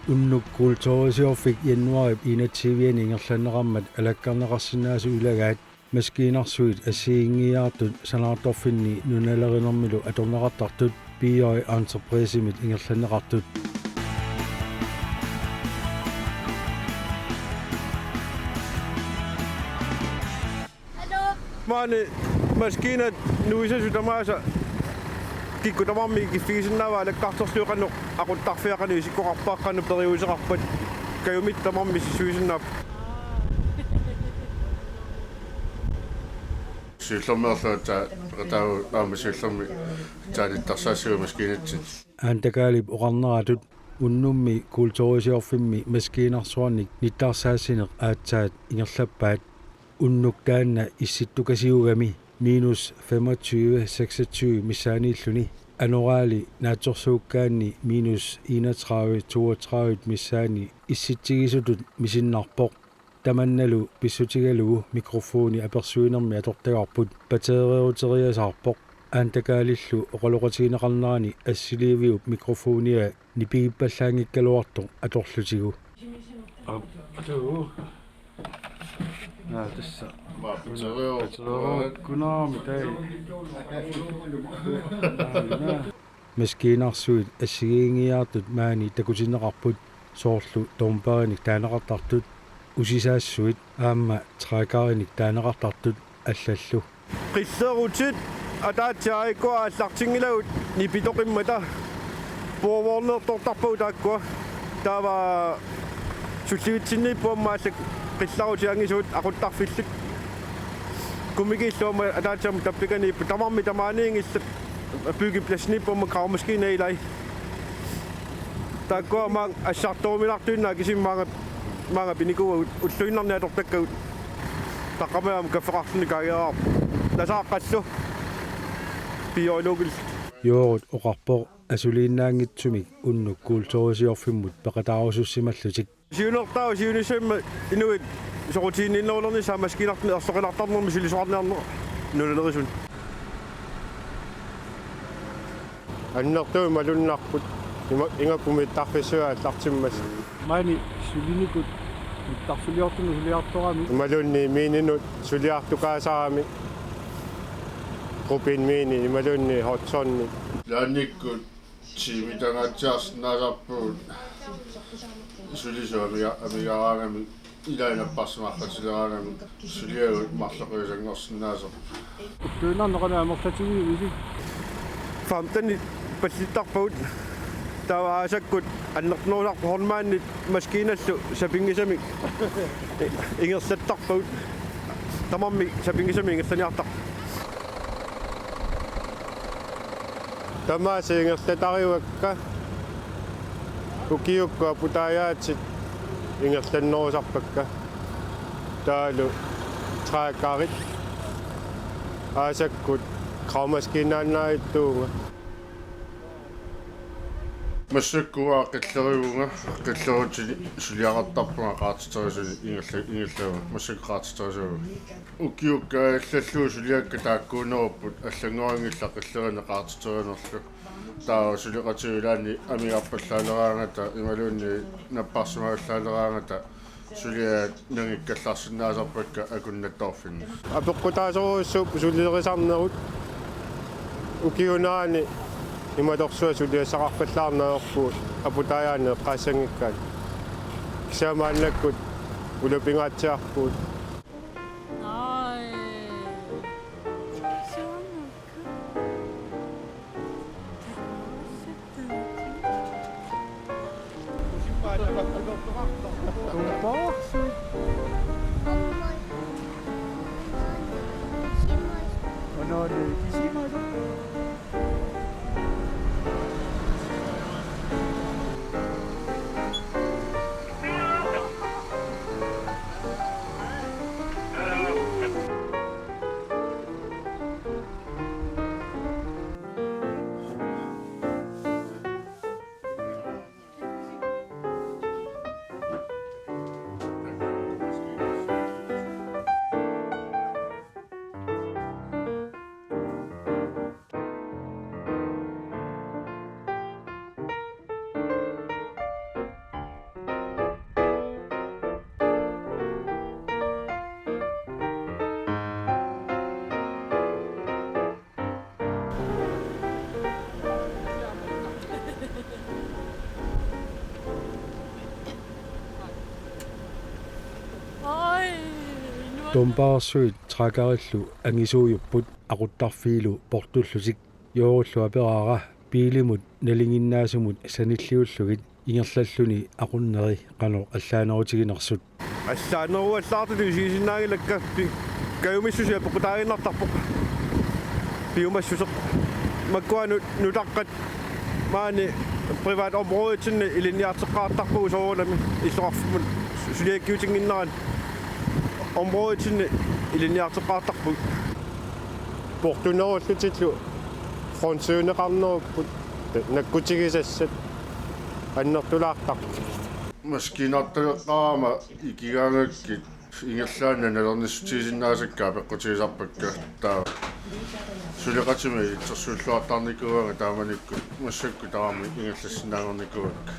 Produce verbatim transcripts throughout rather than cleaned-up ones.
Unnuk kulturisiorfik januaarip enogtyve-ani ingerlanneqarmat alakkarneqarsinnaasut ilagaat maskiinarsuit assigiinngiiaartut sanaartorfinni nunalerinermilu atorneqartartut B J Entreprisemit ingerlanneqartut. Maani maskiinat nuisasut tamaasa kikkut tamarmik ikiffigisinnaavaat alakkartorlugit qanoq aquttarfiat qanoq isikkoqarpaat qanoq periuseqarpat, kajumit tamarmik sissuisinnaapput. Siullermeerluta peqataavugut aamma siullermik taanittarsaassugut maskiinatsinni. Aantakaaliup oqarneratut unnummi kulturisiorfimmi maskiinarsuarnik nittarsaassineq aatsaat ingerlappaat. Unnuk taanna issittukasiugami minus femogtyve seksogtyve missaaniilluni, anorali naatsorsuukkaanni minus enogtredive toogtredive missaani issitsigisutut misinnarpoq. Tamannalu pissutigalugu mikrofoni apersuinermi atortagarput batteriuteriasaarpoq. Aantakaalillu oqaloqatigineqarnerani assiliiviup mikrofonia nipigippallaanngikkaluartoq atorlutigu. Ap-, atuu. Naa, tassa. Maa, peterio. Peterio, kunaami tai. Naa, naa. Maskiinarsuit assigiinngiiaartut maani takutinneqarput, soorlu dumperinik taaneqartartut, usisaassuit aamma trækkerinik taaneqartartut allallu. Qillerutit ataatsiaq aajuku aallartinngilagut nipitoqimmata. Puuvoorneertortarpagut taakkua. Taava sullivitsinniippoq aamma allat qillerutit angisuut aquttarfillit. Kummikiillu aamma ataatsiamut tappikaniippoq, tamarmik tamaaniinngillat. Byggepladsiniippoq aamma gravemaskina ilai. Taakkua maanga assartoruminartuinnaat kisimik maanga, maanga pinikuuagut ulluinnarni atortakkagut. Taqqamani aamma kaffeqarluni kaageeraarput. Nasaaqqallu. Biologillu. Joorut oqarpoq asuliinnaanngitsumik unnuk kulturisiorfimmut peqataarusussimallutik. Siunertaavoq siunissami inuit soqutiginninnerulernissaat maskiinartumik erloqinartarnermi sulisoqarniarneq nunalerisuni. Annertuumik malunnarput ima-, ingammik mittarfissuit aallartimmassuk. Maani sulinikut mittarfiliortunut suliartorami. Imaluunniit miininut suliartukaasarami. Rubin Mini imaluunniit Hudson. Ilaannikkut tiimitangaatsiarsinnaasarpugut sulisut amiga-, amigaaraangamik, ilai napparsimaqqatileraangamik suliagut marloqiusanngorsinnaasoq. Ulluinnarni qanoq amerlatigiviuk? Femten pallittarpagut. Taava aasakkut annertunerusarput Hornmannit maskiinallu sapinngisamik ingerlattarpagut. Tamarmik sapinngisamik ingerlaniartarput. Tamaasa ingerlatarivakka, ukiukkut aputaajaatit ingerlannerusarpakka. Taavalu trækkerit, aasakkut gravemaskiinaannaavittuuvunga. Massakkut qillerivunga, qillerutini suliaqartarpunga qaartiterisunik ingerla-, ingerlavunga, massakkut qaartiterisuuvunga. Ukiukka allallu suliakka taakkuunerupput, allanngornanngilaq qillerineq qaartiterinerlu. Taava suleqatigut ilaanni amigarpallaaleraangata imaluunniit napparsimagallaaleraangata suliat nangikkallarsinnaasarpakka akunnattoorfinni. Apeqqutaasorujussuupput sulilerisarnermut, ukiup nalaani imatorsuaq suliassaqarpallaarneq ajorpugut aputaajaaneq eqqaassanngikkaanni. Kisianni maannakkut ulapingaatsiarpugut. Nej. Sådan. Dumpaarsuit trækkerillu angisuujupput aquttarfiilu portullutik. Joorullu aperaara biilimut nalinginnaasumut sanilliullugit ingerlalluni aqunneri qanoq allaanerutiginersut. Allaaneruallaartutut isigisinnaanngilakka pi-, kajumissusia peqqutaaginnartarpoq. Piumassuseq. Makkua nu-, nutaqqat maani privat områdetsinni ilinniarteqqaartarpagut soorunami illoqarfimmut suliakkiutinnginnerani områdetsinni ilinniarteqqaartarpagut. Portunerullutillu frontsøgneqarnerupput nakkutigisassat annertulaartarput. Maskiinartaleqqaarama ikigaangakkit ingerlaannaq nalornissutigisinnaasakka apeqqutigisarpakka taava. Suleqatimi ilitsersuulluartarnikuuaanga taamanikkut massakkut tamarmik ingerlassinnaanngornikuuakka.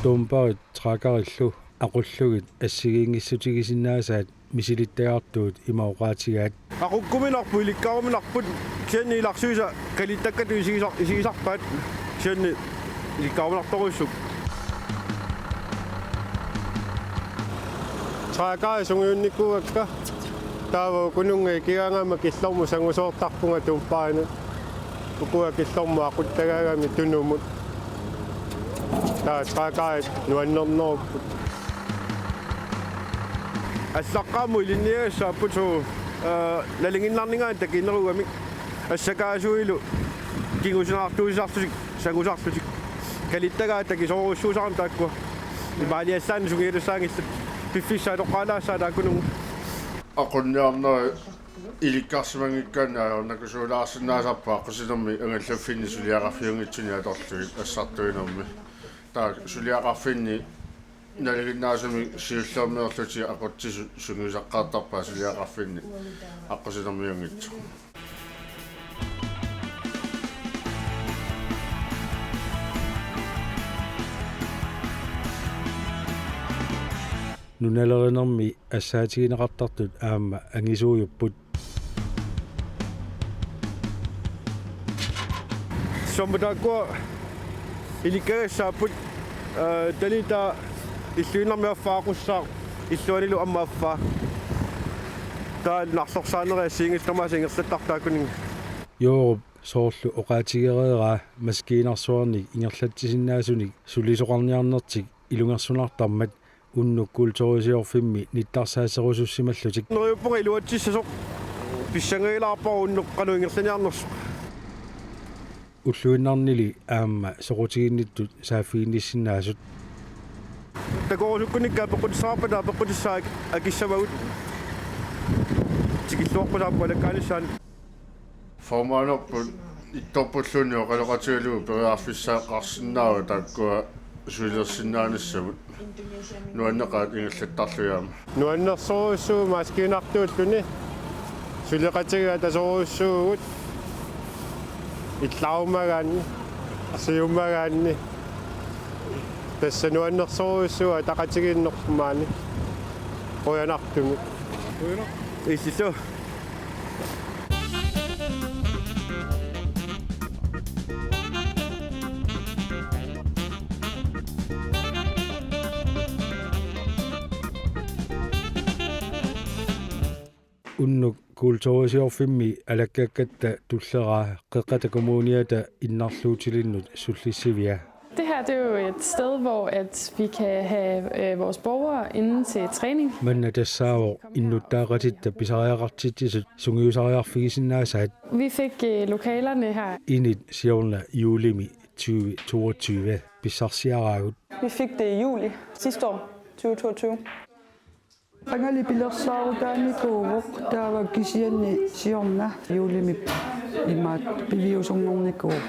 Dumparit trækkerillu aqullugit assigiinngissutigisinnaasaat misilittagartuut ima oqaatigaat. Aqukkuminarput, ilikkaaruminarput, kisianni ilarsivisa kalittakkat isigisar-, isigisarpaat, kisianni ilikkaaruminartorujussuupput. Trækkerit sungiunnikuuakka, taava ukununnga ikigaangama killormut sangusoortarpunga dumparinut. Ukua killormut aquttagaagami tunumut. Taava trækkerit nuannernerupput. Allaqqaammut ilinniagassaapput suu, aa, nalinginnarninngaanniit takinerugamik assakaasuilu kingusinaartuusisarlutik, sangusarlutik. Kalittagaat takisoorujussuusarami taakkua. Imaaliallaannaq sungialassaanngillat. Piffissaq atoqqaalaassaaq taakkununnga. Aqunniarneri ilikkarsimanngikkaanni ajornakusoorsinnaasarput aqqusinermi angallaffinni suliaqarfiunngitsuni atorlugit assartuinermi. Taava suliaqarfinni nalinginnaasumik siullermeerlutik aqutsisut sungiusaqqaartarpaat suliaqarfinni aqqusinermiunngitsoq. Nunalerinermi assaatigineqartartut aamma angisuujupput. Soormi taakkua ilikkagassaapput, aa, talitaa illuinnarmi affaa aqussaaq, illuanilu aamma affaa. Taava narlorsaanerit assigiinngitsut tamaasa ingerlattartut taakkununnga. Joorup soorlu oqaatigereeraa maskiinersuarnik ingerlatsisinnaasunik sulisoqarniarnertik ilungersunartarmat unnuk kulturisiorfimmi nittarsaaserusussimallutik. Neriuppunga iluatsissasoq, pissangagilaarpara unnuk qanoq ingerlaniarnersoq. Ulluinnarnili aamma soqutiginnittut saaffiginnissinnaasut. Takorusukkunnikka apeqqutissaqarpata apeqqutissaat akissavagut. Tikilluaqqusaappoq alakkaanissaanut. Formaanerput ittorpulluunniit oqaloqatigalugu periarfissaqarsinnaavoq taakkua sulilersinnaanissamut. Nuanneqaat ingerlattarlugit aamma. Nuannersorujussuuvoq maskiinartuulluni. Suleqatigiit atasorujussuuvugut. Illaarumagaanni, siumagaanni. Tassa nuannersorujussuuvoq ataqatigiinnerput maani. Qujanartumik. Illillu. Unnuk kulturisiorfimmi alakkakkatta tulleraa Qeqqata Kommuniata innarluutilinnut sullissivia. Det her, det er jo et sted, hvor at vi kan have øh, vores borgere inde til træning. Manna tassaavoq innuttaaqatitta pisariaqartitsisut sungiusariarfigisinnaasaat. Vi fik øh, lokalerne her. Init siorna juulimi tyve toogtyve pissarsiaraagut. Vi fik det i juli sidste år, tyve toogtyve. Qangali pilersaarutaanikuuvoq taava kisianni siorna juulimi imaat piviusunngornikuuvoq.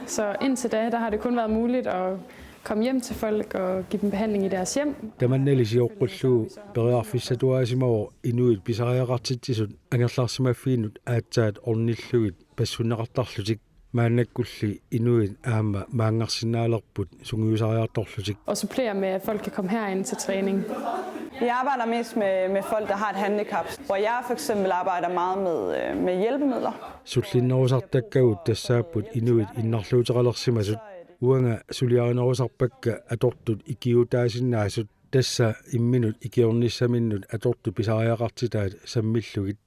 Så indtil da, der har det kun været muligt at komme hjem til folk og give dem behandling i deres hjem. Tamannali sioqqullugu periarfissatuaasimavoq inuit pisariaqartitsisut angerlarsimaffiinut aatsaat ornillugit passunneqartarlutik. Maannakkulli inuit aamma maanngarsinnaalerput sungiusariartorlutik. Og supplere med, at folk kan komme herind til træning. Jeg arbejder mest med, med folk, der har et handicap, hvor jeg for eksempel arbejder meget med, øh, med hjælpemidler. Sullinnerusartakkagut tassaapput inuit innarluuteqalersimasut. Uanga suliarinerusarpakka atortut ikiuutaasinnaasut. Tassa imminut ikiornissaminnut atortut pisariaqartitaat sammillugit.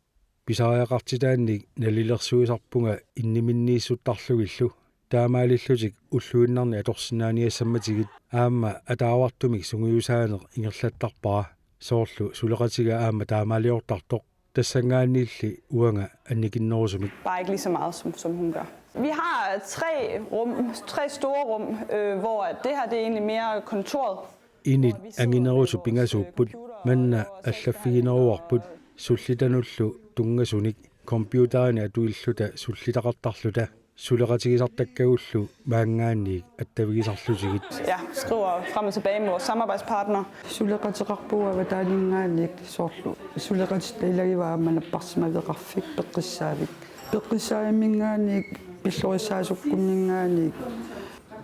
Pisariaqartitaannik nalilersuisarpunga inniminniissuttarlugillu. Taamaalillutik ulluinnarni atorsinnaaniassammatigit aamma ataavartumik sungiusaaneq ingerlattarpara. Soorlu suleqatiga aamma taamaaliortartoq. Tassanngaanniilli uanga annikinnerusumik. Bare ikke lige så meget, som, som hun gør. Vi har tre rum, tre store rum, øh, hvor at det her det er egentlig mere kontoret. Init anginerusut pingasuupput, manna allaffigineruarput, sullitanullu tunngasunik, computerinik atuilluta sullitaqartarluta, suleqatigisartakkagullu maanngaanniit attavigisarlutigit. Ja, skriver frem og tilbage med vores samarbejdspartnere. Suleqateqarpugut avataaninngaanniit soorlu suleqatitta ilagivaat aamma napparsimaveqarfik peqqissaavik. Peqqissaavimminngaanniit pillurissaasukkunninngaanniit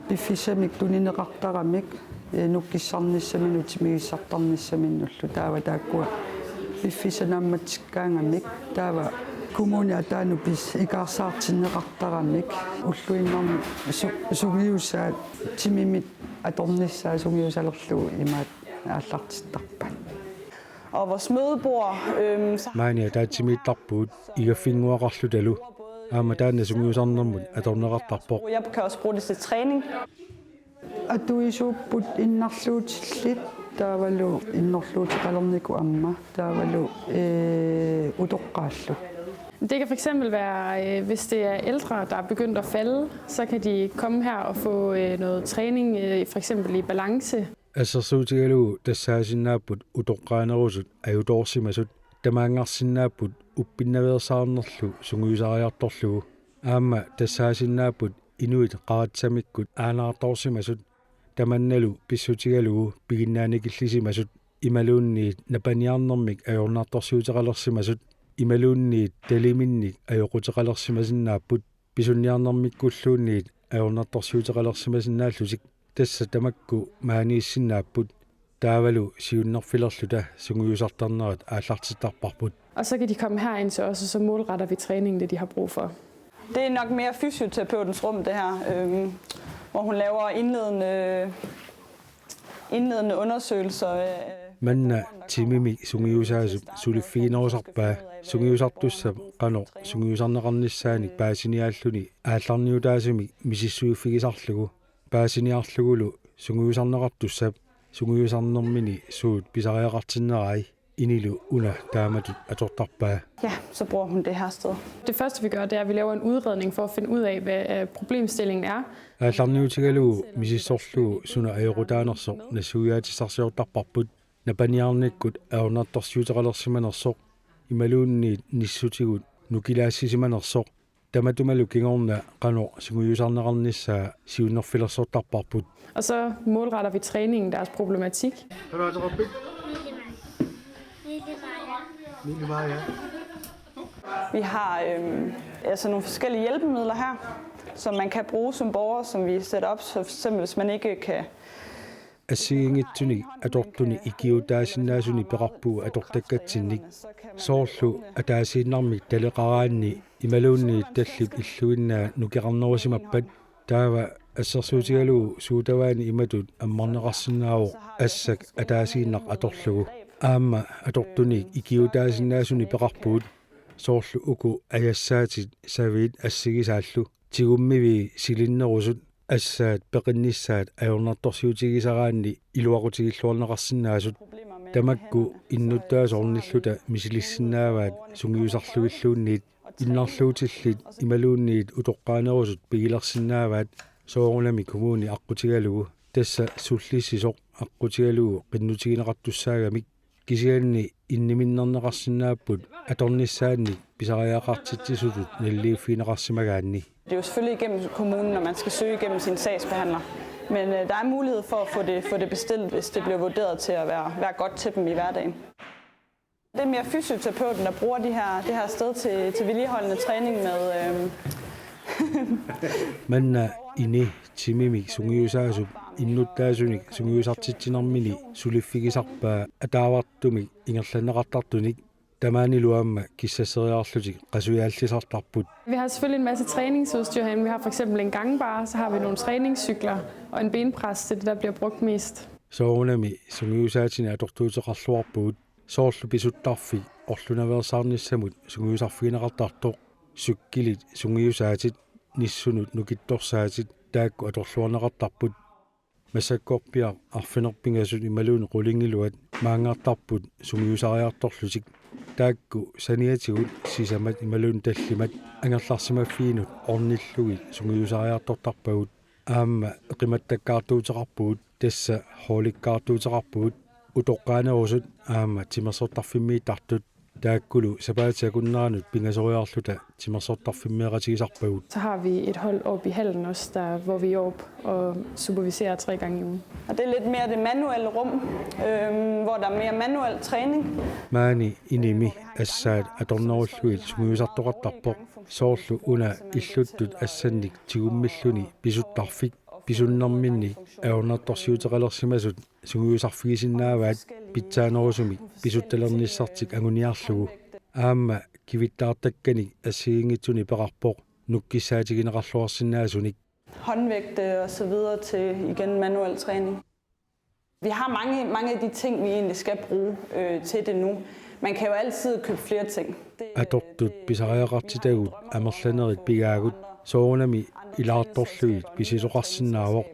piffissamik tunineqartaramik, ee, nukkissarnissaminnut timigissartarnissaminnullu taava taakkua piffissaq naammatsikkaangamik taava kommuni ataanut pis-, ikaarsaartinneqartaramik ulluinnarni su-, sungiusaat timimit atornissaat sungiusalerlugu imaat aallartittarpaat. Og vores mødebord, øhm, så Maani ataatsimiittarpugut igaffinnguaqarlutalu. Aamma taanna sungiusarnermut atorneqartarpoq. Jeg kan også bruge det til træning. Atuisuupput innarluutillit taavalu innerluuteqalernikut aamma taavalu, ee, utoqqaallu. Det kan fx være, øh, hvis det er ældre, der er begyndt at falde, så kan de komme her og få øh, noget træning, øh, for eksempel i balance. Assersuutigalugu tassaasinnaapput utoqqaanerusut ajutoorsimasut, tamaanngarsinnaapput uppinnaveersaarnerlu sungiusariartorlugu. Aamma tassaasinnaapput inuit qaratsamikkut aanaartoorsimasut, tamannalu pissutigalugu piginnaannikillisimasut, imaluunniit napaniarnermik ajornartorsiuteqalersimasut, imaluunniit taliminnik ajoquteqalersimasinnaapput, pisunniarnermikkulluunniit ajornartorsiuteqalersimasinnaallutik. Tassa tamakku maaniissinnaapput, taavalu siunnerfilerluta sungiusartarnerat aallartittarparput. Og så kan de komme herind til os, og så målretter vi træningen, det de har brug for. Det er nok mere fysioterapeutens rum, det her, øhm, hvor hun laver indledende, indledende undersøgelser. Øh, Manna timimik sungiusaasup suliffiginerusarpaa sungiusartussap qanoq sungiusarneqarnissaanik paasiniaalluni aallarniutaasumik misissuiffigisarlugu, paasiniarlugulu sungiusarneqartussap sungiusarnermini suut pisariaqartinnerai. Inilu una taamatut atortarpaa. Ja, så bruger hun det her sted. Det første vi gør, det er, at vi laver en udredning for at finde ud af, hvad øh, problemstillingen er. Aallarniutigalugu misissorlugu suna ajoqutaanersoq nassuiaatissarsiortarparput, napaniarnikkut ajornartorsiuteqalersimanersoq imaluunniit nissutigut nukilaassisimanersoq, tamatumalu kingorna qanoq sungiusarneqarnissaa siunnerfilersortarparput. Og så målretter vi træningen deres problematik. Vi har øhm, altså nogle forskellige hjælpemidler her, som man kan bruge som borger, som vi sætter op, så for eksempel hvis man ikke kan Assigiinngitsunik atortunik ikiuutaasinnaasunik peqarpugut atortakkatsinnik. Soorlu ataasiinnarmik taleqaraanni imaluunniit tallip illuinnaa nukeqarnerusimappat, taava assersuutigalugu suutavaani imatut ammarneqarsinnaavoq assak ataasiinnaq atorlugu. Aamma atortunik ikiuutaasinnaasunik peqarpugut, soorlu uku ajassaatit saviit assigisaallu, tigummivii silinnerusut, assaat peqinnissaat ajornartorsiutigisaraanni iluaqutigilluarneqarsinnaasut. Tamakku innuttaasut ornilluta misilissinnaavaat sungiusarlugilluunniit, innarluutillit imaluunniit utoqqaanerusut pigilersinnaavaat soorunami kommuni aqqutigalugu, tassa sullissisoq aqqutigalugu qinnutigineqartussaagamik. Kisianni inniminnerneqarsinnaapput atornissaannik pisariaqartitsisutut naliliiffigineqarsimagaanni. Det er jo selvfølgelig igennem kommunen, når man skal søge igennem sin sagsbehandler. Men øh, der er mulighed for at få det, få det bestilt, hvis det bliver vurderet til at være, være godt til dem i hverdagen. Det er mere fysioterapeuten, der bruger de her, det her sted til, til vedligeholdende træning med... Øh... Manna ini timimik sungiusaasup innuttaasunik sungiusartitsinermini suliffigisarpaa ataavartumik ingerlanneqartartunik, tamaanilu aamma kissasseriarlutik qasujaalisartarput. Vi har selvfølgelig en masse træningsudstyr herinde. Vi har for eksempel en gangbar, så har vi nogle træningscykler og en benpres, det er det, der bliver brugt mest. Soorunami sungiusaatini atortuuteqarluarpugut, soorlu pisuttarfik orlunaveersaarnissamut sungiusarfigineqartartoq, cykelit sungiusaatit, nissunut nukittorsaatit taakku atorluarneqartarput. Massakkorpiaq arfineq-pingasut imaluunniit qulingiluat maanngartarput sungiusariartorlutik. Taakku saniatigut sisamat imaluunniit tallimat angerlarsimaffiinut ornillugit sungiusariartortarpagut. Aamma eqimattakkaartuuteqarpugut, tassa holdikkaartuuteqarpugut, utoqqaanerusut aamma timersortarfimmiittartut. Taakkulu sapaatit akunneranut pingasoriarluta timersortarfimmeeqatigisarpagut. Så har vi et hold op i hallen også, der, hvor vi er op og superviserer tre gange i ugen. Og det er lidt mere det manuelle rum, øhm, hvor der er mere manuel træning. Maani inimi assaat atornerullugit sungiusartoqartarpoq, soorlu una illuttut assannik tigummilluni pisuttarfik, pisunnerminni ajornartorsiuteqalersimasut sungiusarfigisinnaavaat pitsaanerusumik pisuttalernissartik anguniarlugu. Aamma kivittaartakkanik assigiinngitsunik peqarpoq nukkissaatigineqarluarsinnaasunik. Håndvægte og så videre til igen manuel træning. Vi har mange, mange af de ting, vi egentlig skal bruge øh, til det nu. Man kan jo altid købe flere ting. Det, Atortut pisariaqartitagut amerlanerit pigaagut, soorunami ilaartorlugit pisisoqarsinnaavoq.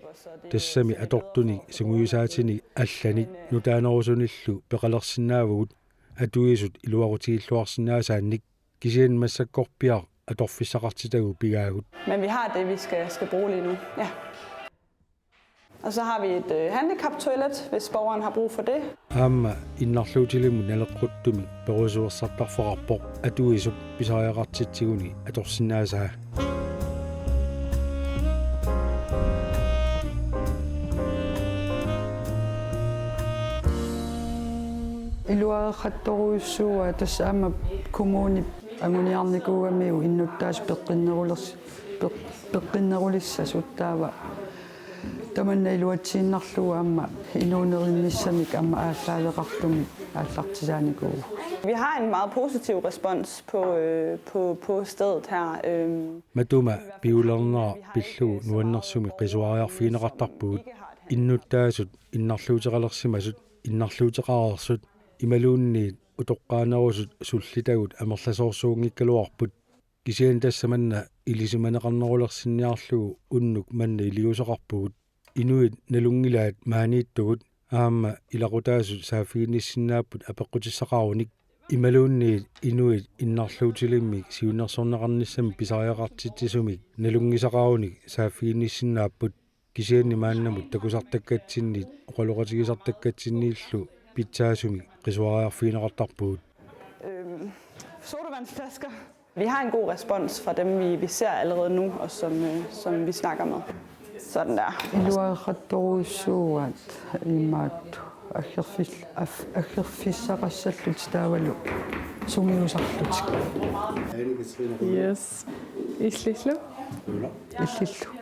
Tassami atortunik sungiusaatinik allanik nutaanerusunillu peqalersinnaavugut, atuisut iluaqutigilluarsinnaasaannik. Kisianni massakkorpiaq atorfissaqartitagut pigaagut. Men vi har det, vi skal, skal bruge lige nu. Ja. Og så har vi et øh, handicaptoilet, hvis borgeren har brug for det. Aamma innarluutilimmut naleqquttumik perusuersartarfeqarpoq, atuisup pisariaqartitsiguni atorsinnaasaa. Iluareqattorujussuuaat, tassa aamma kommunip anguniarnikuugamiuk innuttaasut peqqinnerulers-, peq-, peqqinnerulissasut, taava tamanna iluatsiinnarlugu aamma inuunerinnissamik aamma aallaaveqartumik aallartisaanikuuvugut. Vi har en meget positiv respons på, øh, på, på stedet her. Øhm, Matuma piulernera pillugu nuannersumik qisuariarfigineqartarpugut. Innuttaasut, innarluuteqalersimasut, innarluuteqareersut imaluunniit utoqqaanerusut sullitagut amerlasoorsuunngikkaluarput. Kisianni tassa manna ilisimaneqarnerulersinniarlugu unnuk manna iliuuseqarpugut. Inuit nalunngilaat maaniittugut aamma ilaqutaasut saaffiginnissinnaapput apeqqutissaqarunik, imaluunniit inuit innarluutilimmik siunnersorneqarnissamik pisariaqartitsisumik nalunngisaqarunik saaffiginnissinnaapput. Kisianni maannamut takusartakkatsinnit oqaloqatigisartakkatsinniillu pitsaasumik qisuariarfigineqartarpugut. Øhm, sodavandsflasker. Vi har en god respons fra dem, vi, vi ser allerede nu, og som, øh, som vi snakker med. Sådan der. Iluareqattorujussuuaat imaattoq aggerfil-, af-, aggerfissaqassallutik taavalu sungiusarlutik. Yes. Illillu. Illillu.